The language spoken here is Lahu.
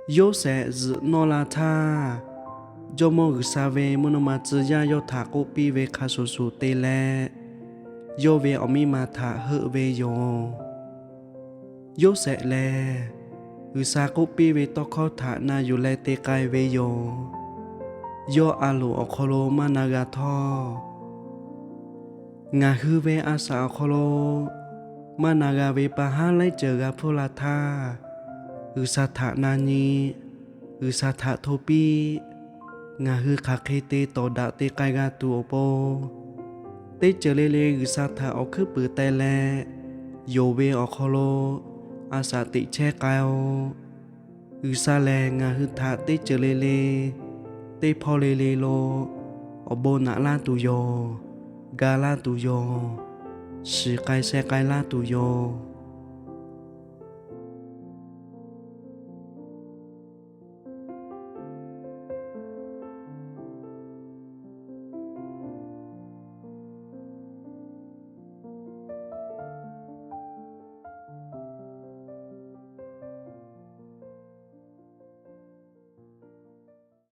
Yoˇsehꞈ zuhꞈ nawˇ la htaˇ, Jawˇmawˇ G'uiˬsha ve mvuhˇ naw ma tcuh yaˇ yawˇ htaꞈ k'oˆ piˇ ve hk'a shuˍ shuˍ te leh, yawˇ ve awˬ miˇ ma htaꞈ heuˆ ve yoˬ. Yoˇsehꞈ lehˬ, G'uiˬsha k'oˆ piˇ ve tawˇ hkawˇ htaꞈ na yuˬ leh te k'ai ve yoˬ. Yawˇ a loˍ awˬ hk'aw lo maˇ na g'a htawˇ, ngaˬ hui ve a shaꞈ awˬ hk'aw lo maˇ na g'a ve pa haˉ laiˉ ceuˬ g'a hpuˇ la htaˇ, G'uiˬsha htaꞈ na nyi, G'uiˬsha htaꞈ hto piˇ. Ngaˬ hui hk'aˬ hk'e te tawˍ daꞈ te k'ai g'a tuˬ awˬ pon, teˇ ceuˬ le le G'uiˬsha htaꞈ awˬ hkuiˉ puiˍ teh leh, yonˍ ve awˬ hk'aw lo a shaꞈ teꞈ chehˇ k'ai-o. G'uiˬsha lehˬ ngaˬ hui htaꞈ teˇ ceuˬ le le, teˇ hpawˇ le le lo awˬ bon naꞈ laˇ tuˬ yoˬ. Ga laˇ tuˬ yoˬ. Shiˍ k'ai sheh k'ai laˇ tuˬ yoˬ.